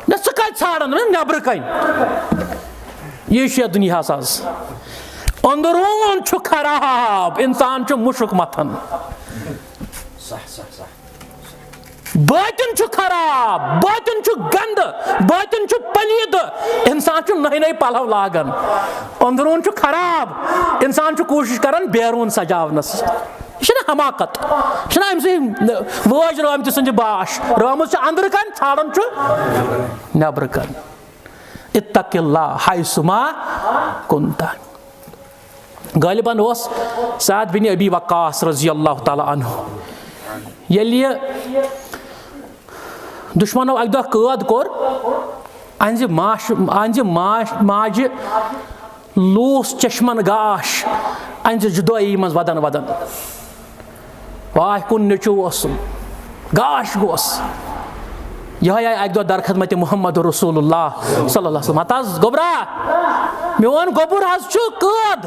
"نہ، ژٕ کَتہِ ژھانٛڈان؟" دوٚپنَس، "نٮ۪برٕ کَنۍ۔" یہِ چھُ یَتھ دُنیاہَس آز۔ أنٛدروٗن چھُ خراب، اِنسان چھُ مُشُک مَتھان۔ صح، صح، صح۔ باطن چھُ خراب، باطن چھُ گنٛدٕ، باطن چھُ پلیٖدٕ۔ اِنسان چھُ نٔے نٔے پَلو لاگان۔ أنٛدروٗن چھُ خراب، اِنسان چھُ کوٗشِش کران بیروٗن سجاونَس۔ یہِ چھِنہٕ حماقت، یہِ چھِنہٕ أمۍ سٕنٛدۍ وٲج رٲومٕتۍ سٕنٛدِ باش۔ رٲومٕژ چھِ أنٛدرٕ کَنۍ، ژھانٛڈان چھُ نٮ۪برٕ کَنۍ۔ اتق اللہ حیثما کنت۔ غالباً اوس سعد بن ابی وقاص رضی اللہ تعالیٰ عنہ، ییٚلہِ یہِ دُشمنو اَکہِ دۄہ قٲد کوٚر، أہنٛزِ ماش-، أہنٛزِ ماش-، ماجہِ لوٗس چشمن گاش أہنٛزِ جُدٲیی منٛز ودان ودان۔ واے کُن نیٚچوٗ اوسُم، گاش گوس۔ یِہوٚے آیہِ اَکہِ دۄہ در خدمت محمد رسول اللہ صلی اللہ علیہ وسلم۔ ہتہٕ حظ گوٚبرا، میون گوٚبُر حظ چھُ قٲد۔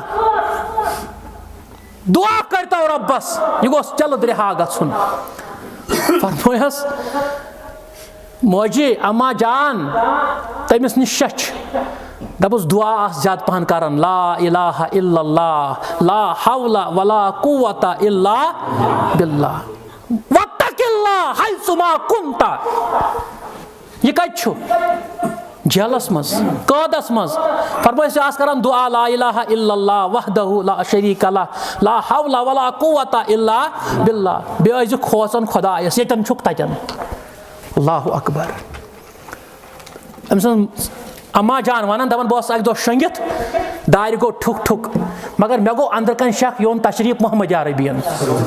دُعا کٔرۍتو رۄبَس، یہِ گوٚژھ جلد رِہا گژھُن۔ فرمٲیہَس، موجی، اما جان، تٔمِس نِش چھَچھ۔ دَپُس، دُعا آس زیادٕ پَہَن کَران، لا الہ الا اللہ، لا حول ولا قوت الا باللہ۔ واتق اللہ حیثما کنت۔ یہِ کَتہِ چھُ؟ جیلَس منٛز، قٲدَس منٛز۔ فرمٲیِو، ژٕ آس کران دُعا، لا الہ الا اللہ وحدہ لا شریک لہ، لا حول ولا قوت الا باللہ۔ بیٚیہِ ٲسۍ زِ کھوژان خۄدایَس، ییٚتٮ۪ن چھُکھ تَتٮ۪ن۔ اللہ اکبر۔ أمۍ سٕنٛز اما جان وَنان، دَپان، بہٕ اوسُس اَکہِ دۄہ شۄنٛگِتھ، دارِ گوٚو ٹھُک ٹھُک، مگر مےٚ گوٚو أنٛدرٕ کَنۍ شک، یہِ اوٚن تشریٖف محمد عربیَن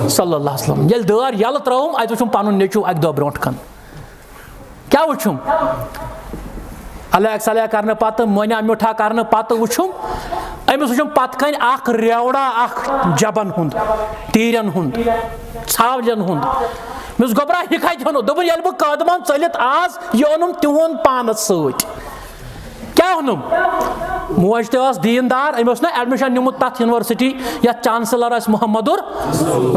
صلی اللہ علیہ وسلم۔ ییٚلہِ دٲر یَلہٕ ترٲوٕم، اَتہِ وٕچھُم پَنُن نیٚچوٗ اَکہِ دۄہ برونٛٹھ کَنہِ۔ کیٛاہ وٕچھُم؟ الیک سلیک کرنہٕ پتہٕ، مٲنیا میوٗٹھا کرنہٕ پتہٕ وٕچھُم، أمِس وٕچھُم پتہٕ کنہِ اکھ ریوڑا، اکھ جبن ہُنٛد، تیٖرٮ۪ن ہُنٛد، ژھاوجٮ۪ن ہُنٛد۔ مےٚ ووٚنُس، "گوٚبرا، یہِ کتہِ اوٚنُتھ؟" دوٚپُن، "ییٚلہِ بہٕ قٲدمن ژٔلِتھ آس، یہِ اوٚنُم تِہُنٛد پانس سۭتۍ۔" کیٛاہ اوٚنُم؟ موج تہِ ٲس دیٖندار، أمۍ اوس نہ ایڈمِشن نیوٗمُت تتھ یونیورسٹی یتھ چانسلر آسہِ محمد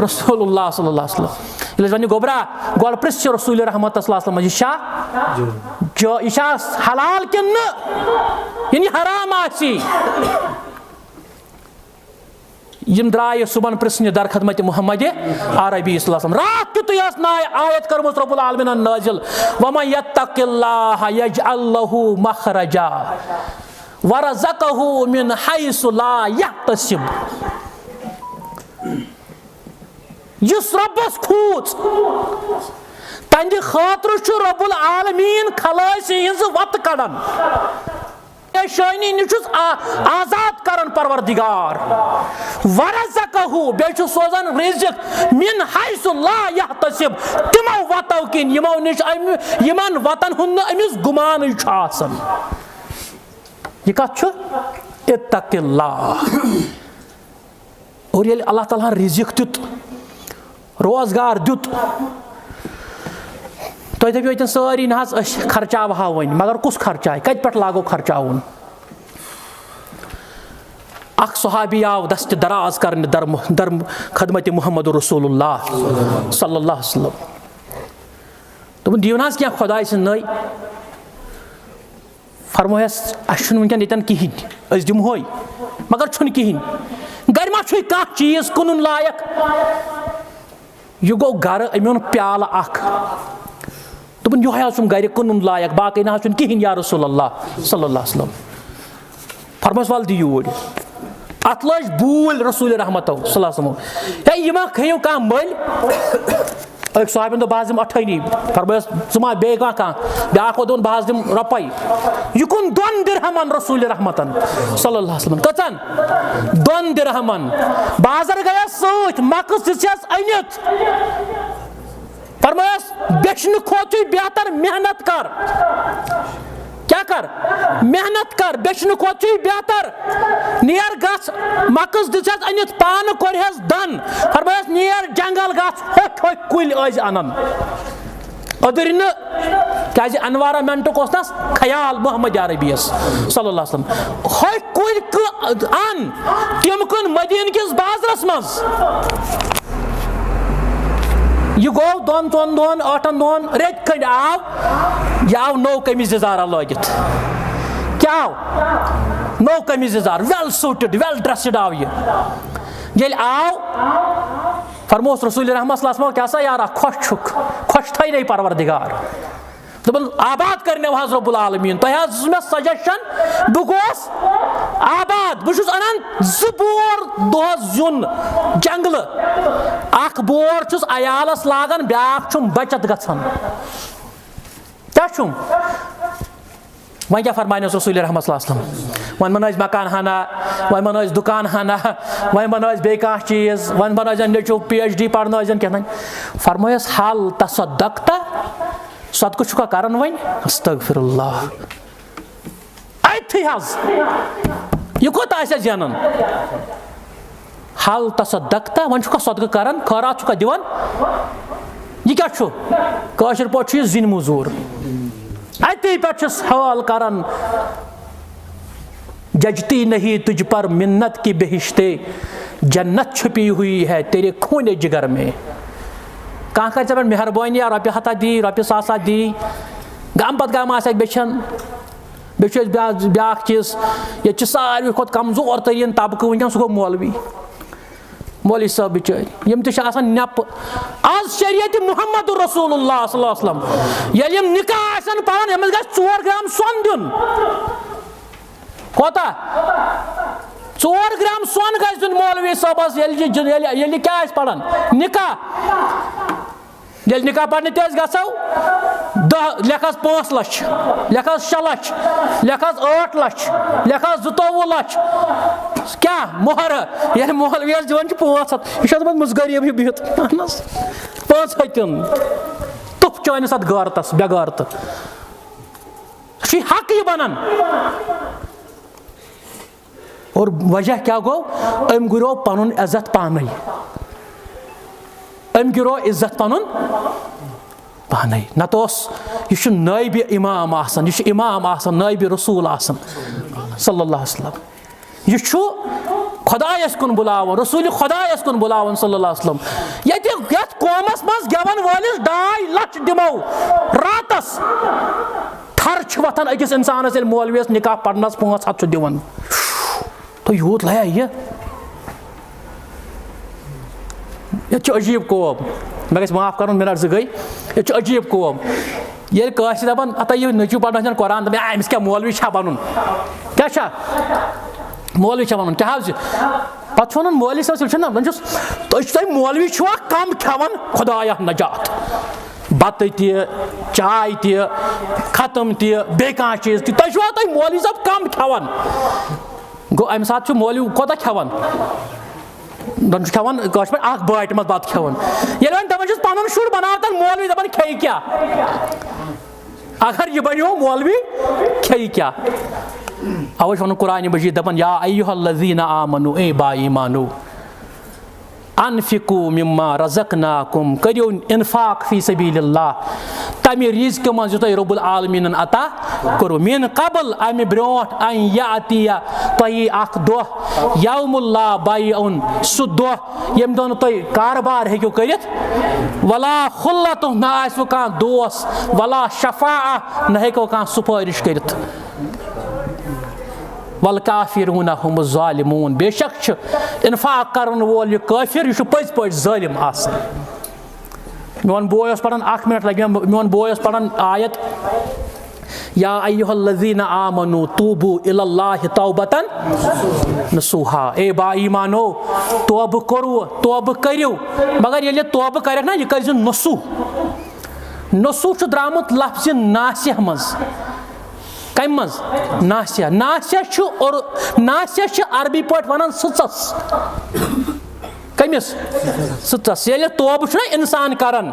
رسول اللہ صلی اللہ علیہ وسلم۔ ییٚلہِ أسۍ ونہِ، گوٚبرا، گۄڈٕ پرٛژھ ژٕ رسول رحمت صلی اللہ علیہ وسلم، یہِ چھا جو-، یہِ چھا حلال کِنہٕ نہٕ؟ یعنی حرام آسی۔ یِم درٛایہِ صُبحن پرٛژھنہِ در خدمت محمد عربی صلی اللہ علیہ وسلم۔ راتھ کیُتھُے ٲس ناے آیت کٔرمٕژ رب العالمینن نٲزِل، "ومن یتق اللہ یجعل لہ مخرجا ورزقہ من حیث لا یحتسب۔" یُس رۄبس کھوٗژ، تہنٛدِ خٲطرٕ چھُ رب العالمین خلٲصی ہٕنٛز وتہٕ کڑان۔ پریشٲنی نِش چھُس آ-، آزاد کران پروردگار۔ ورزقہ، بیٚیہِ چھُ سوزان رزق من حیث لا یحتسب، تِمو وتو کِنۍ یِمو نِش أمۍ، یِمن وتن ہُنٛد نہٕ أمِس گُمانٕے چھُ آسان۔ یہِ کتھ چھُ؟ اتق اللہ۔ اور ییٚلہِ اللہ تعالیٰ ہن رزق دیُت، روزگار دیُت، تُہۍ دٔپِو ییٚتٮ۪ن سٲری، "نہ حظ، أسۍ خرچاوٕ ہاو وۄنۍ، مگر کُس خرچایہِ؟ کتہِ پٮ۪ٹھ لاگو خرچاوُن؟" اکھ صحابی آو دست دراز کرنہِ در، در خدمت محمد رسول اللہ صلی اللہ علیہ وسلم۔ دوٚپُن، "دِیِو نہ حظ کینٛہہ خۄداے سٕنٛز نٔے۔" فرموہس، "اَسہِ چھُنہٕ وٕنکٮ۪ن ییٚتٮ۪ن کِہیٖنۍ، أسۍ دِمہوے، مگر چھُنہٕ کِہیٖنۍ۔ گرِ ما چھُے کانٛہہ چیٖز کٕنُن لایق؟" یہِ گوٚو گرٕ، أمۍ اوٚن پیالہٕ اکھ۔ دوٚپُن، "یِہوٚے حظ چھُم گرِ کٕنُن لایق، باقٕے نہ حظ چھُنہٕ کِہیٖنۍ یا رسول اللہ صلی اللہ علیہ وسلم۔" فرموس، "وَلہٕ دِ یوٗرۍ۔" اَتھ لٲج بوٗلۍ رسول رحمتو صلی اللہ علیہ وسلم، "ہے، یہِ ما کھیٚیِو کانٛہہ مٔلۍ؟" أکۍ صحابین دوٚپ، "بہٕ حظ دِمہٕ اَٹھٲنی۔" فرمٲیس، "ژٕ ما بیٚیہِ کانٛہہ، کانٛہہ؟" بیٛاکھ ووت، دوٚپُن، "بہٕ حظ دِمہٕ رۄپَے۔" یہِ کُن دۄن درہمن رسول رحمتن صلی اللہ علیہ وسلم۔ کٔژن؟ دۄن درہمن۔ بازر گٔیَس سۭتۍ، مَکٕس دِژیس أنِتھ۔ فرمٲیس، "بیچھنہٕ کھۄتہٕ چھُے بہتر محنت کر۔" کیٛاہ کر؟ محنت کر، بیچھنہٕ کھۄتہٕ چھُے بہتر۔ نیر گژھ، مَکٕس دِژیس أنِتھ، پانہٕ کوٚرہس دن۔ فرمٲیس، "نیر جنگل گژھ، ہوٚکھۍ ہوٚکھۍ کُلۍ ٲسۍ انان۔ أدٕرۍ نہٕ، کیازِ انوارامنٹُک اوس نس خیال محمد عربی یس صلی اللہ علیہ وسلم۔ ہوٚکھۍ کُلۍ کہٕ ان، تِم کٕن مدینہٕ کِس بازرس منٛز۔ یہِ گوٚو دۄن ژۄن دۄہن، ٲٹھن دۄہن، رٮ۪تۍ کھنٛڈۍ آو، یہِ آو نوٚو قمیٖض یزارا لٲگِتھ۔ کیٛاہ آو؟ نوٚو قمیٖض یزار، well suited, well dressed آو یہِ۔ ییٚلہِ آو، فرموس رسول رحمت صلی اللہ علیہ وسلم، کیٛاہ سا یارا، خۄش چھُکھ؟ خۄش تھٲینَے پروردگار۔ دوٚپُن، آباد کٔرنو حظ رب العالمین، تۄہہِ حظ دِژ مےٚ suggestion، بہٕ گوس آباد، بہٕ چھُس اَنان زٕ بور دۄہَس زیُن جنگلہٕ، اکھ بور چھُس عیالَس لاگان، بیٛاکھ چھُم بچت گژھان۔ کیٛاہ چھُم؟ وۄنۍ کیٛاہ فرماونس رسول رحمت صلی اللہ علیہ وسلم؟ وۄنۍ بنٲوِس مکان ہنا، وۄنۍ بنٲوِس دُکان ہنا، وۄنۍ بنٲوِس بیٚیہِ کانٛہہ چیٖز، وۄنۍ بنٲوِزٮ۪ن نیٚچوٗ پی ایچ ڈی پرنٲوِزٮ۪ن کیٛاہ تام۔ فرمٲیس، ہل تصدقت، صدقہٕ چھُکھا کران وۄنۍ؟ استغفر اللہ۔ أتھی حظ۔ یہِ کوٗتاہ آسہِ زینان؟ ہل تصدقت، وۄنۍ چھُکھا صدقہٕ کران، خٲرات چھُکھا دِوان؟ یہِ کیٛاہ چھُ؟ کٲشِر پٲٹھۍ چھُ یہِ زِنۍ موٚزوٗر۔ اَتی پٮ۪ٹھ چھُ سوال کران، ججتی نہیں تجھ پر منت کی بہشتے، جنت چھپی ہوئی ہے تیرے خون جگر میں۔ کانٛہہ کرِ ژےٚ پٮ۪ٹھ مہربٲنی، یا رۄپیہِ ہتھا دی، رۄپیہِ ساسا دی، گامہٕ پتہٕ گامہٕ آسہِ اَتہِ بیٚچھان۔ بیٚیہِ چھُ اَسہِ بیٛاکھ، بیٛاکھ چیٖز، ییٚتہِ چھِ ساروی کھۄتہٕ کمزور تریٖن طبقہٕ وٕنکیٚن، سُہ گوٚو مولوی۔ مولوی صٲب بِچٲرۍ، یِم تہِ چھِ آسان نٮ۪پہٕ۔ آز شریعت محمد رسول اللہ صلی اللہ علیہ وسلم، ییٚلہِ یِم نکاح آسن پران، أمِس گژھِ ژور گرام سۄن دیُن۔ کوتاہ؟ ژور گرام سۄن گژھِ دیُن مولوی صٲبس، ییٚلہِ یہِ، ییٚلہِ، ییٚلہِ یہِ کیٛاہ آسہِ پران؟ نکاح۔ ییٚلہِ نکاح پرنہِ تہِ أسۍ گژھو، دَہ، لیکھس پانٛژھ لچھ، لیکھس شےٚ لچھ، لیکھس ٲٹھ لچھ، لیکھس زٕتووُہ لچھ۔ کیٛاہ مۄہر؟ ییٚلہِ مولوی یس دِوان چھِ پانٛژھ ہتھ، یہِ چھُ دَپان، مُس غریٖب ہیوٗ بِہِتھ۔ اہن حظ، پانٛژھ ہتھ دیُن۔ تُف چٲنِس اتھ غٲرتس، بے غٲرتہٕ۔ سُہ چھُے حق یہِ بنان۔ اور وجہ کیٛاہ گوٚو؟ أمۍ گُریو پنُن عزت پانے۔ أمۍ گُریو عزت پنُن پانے۔ نتہٕ اوس، یہِ چھُ نٲیبِ امام آسان، یہِ چھُ امام آسان، نٲیبِ رسول آسان، صلی اللہ علیہ وسلم۔ یہِ چھُ خۄدایس کُن بُلاوان، رسول خۄدایس کُن بُلاوان، صلی اللہ علیہ وسلم۔ ییٚتہِ، یتھ قومس منٛز گٮ۪ون وٲلِس ڈاے لچھ دِمو راتس، تھر چھِ وۄتھان أکِس اِنسانَس، ییٚلہِ مولوِیَس نِکاح پَرنَس پانٛژھ ہَتھ چھُ دِوان۔ تہٕ یوٗت لَیا یہِ؟ ییٚتہِ چھُ عجیٖب قوم، مےٚ گژھِ معاف کَرُن، مِنَٹ زٕ گٔے۔ ییٚتہِ چھُ عجیٖب قوم۔ ییٚلہِ کٲنٛسہِ دَپان، ہتا یہِ نیٚچوٗ پَرناوان قرآن، دَپان، "اے، أمِس کیٛاہ مولوی چھا بَنُن؟ کیٛاہ چھا؟ مولوی چھا بَنُن؟ کیٛاہ حظ چھُ؟" پَتہٕ چھُ وَنان، مولوی صٲب چھُنہ، دَپان چھُس، "تُہۍ چھُو، تُہۍ مولوی چھِوا کَم کھٮ۪وان؟ خۄدایا نجات۔" بَتہٕ تہِ، چاے تہِ، ختم تہِ، بیٚیہِ کانٛہہ چیٖز تہِ۔ تۄہہِ چھُوا، تُہۍ مولوی صٲب کَم کھٮ۪وان؟ گوٚو، اَمہِ ساتہٕ چھُ مولوی کوٗتاہ کھٮ۪وان؟ دَپان چھُ کھٮ۪وان کٲشِر پٲٹھۍ اَکھ باٹہِ منٛز بَتہٕ کھٮ۪وان۔ ییٚلہِ وۄنۍ دَپان چھُس پَنُن شُر بَناو تَن مولوی، دَپان کھیٚیہِ کیٛاہ؟ اگر یہِ بَنیو مولوی، کھیٚیہِ کیٛاہ؟ اَوَے چھُ وَنان قرآنِ مجیٖد دَپان، یا ایہا الذین آمنو، اے با ایمانو۔ انفقوا مما رزقناکم، کٔرِو انفاق فی سبیل اللہ، تمہِ رزقہٕ منٛز یُس تۄہہِ رب العالمینن عطا کوٚرو، من قبل، امہِ برونٹھ، ان یاتیہ، تۄہہِ اکھ دۄہ، یوم لا بیع، سُہ دۄہ ییٚمہِ دۄہ نہٕ تُہۍ کارٕبار ہیٚکِو کٔرِتھ، ولا خلتہ، نہ آسِوٕ کانٛہہ دوس، ولا شفاعہ، نہ ہیٚکو کانٛہہ سُفٲرِش کٔرِتھ۔ والکافرون هم الظالمون، بے شک چھُ انفاق کرن وول یہِ کٲفر، یہِ چھُ پٔزۍ پٲٹھۍ ظٲلم آسان۔ میون بوے اوس پران، اکھ منٹ لگہِ مےٚ، میون بوے اوس پران آیت، یا ایہا الذین آمنو توبو الی اللہ توبۃ نصوحا، اے با ایمانو، توبہٕ کوٚروٕ، توبہٕ کٔرِو، مگر ییٚلہِ توبہٕ کرکھ نا، یہِ کٔرزِ نصوح۔ نصوح چھُ درامُت لفظِ ناصح منٛز۔ کمہِ منٛز؟ ناصح۔ ناصح چھُ اور-، ناصح چھِ عربی پٲٹھۍ ونان سٕژس۔ کٔمِس؟ سٕژس۔ ییٚلہِ توبہٕ چھُنہ انسان کران،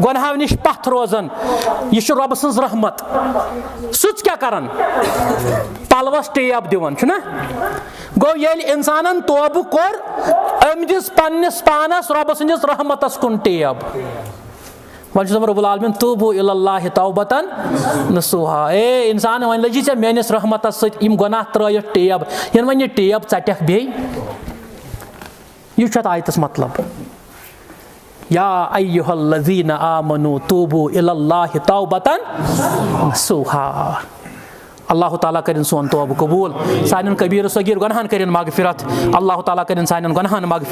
گۄنہو نِش پتھ روزان، یہِ چھُ رۄبہٕ سٕنٛز رحمت۔ سٕژ کیٛاہ کران؟ پلوس ٹیب دِوان، چھُنہ؟ گوٚو، ییٚلہِ انسانن توبہٕ کوٚر، أمۍ دِژ پننِس پانس رۄبہٕ سٕنٛدِس رحمتس کُن ٹیب۔ وۄنۍ چھُ دَپان رب العالمین، "توبوا الی اللہ توبۃ نصوحا"۔ اے انسان، وۄنۍ لٔجی ژےٚ میٲنِس رحمتس سۭتۍ یِم گۄناہ ترٲیِتھ ٹیب، یِنہٕ وۄنۍ یہِ ٹیب ژَٹَکھ بیٚیہِ۔ یہِ چھُ اَتھ آیتس مطلب۔ یا ایھا الذین آمنوا توبوا الی اللہ توبۃ نصوحا۔ اللہ تعالیٰ کٔرِن سون توبہٕ قبوٗل، سانٮ۪ن کبیٖر و صغیٖر گۄناہن کٔرِن مغفرت۔ اللہ تعالیٰ کٔرِن سانٮ۪ن گۄناہن مغفرت۔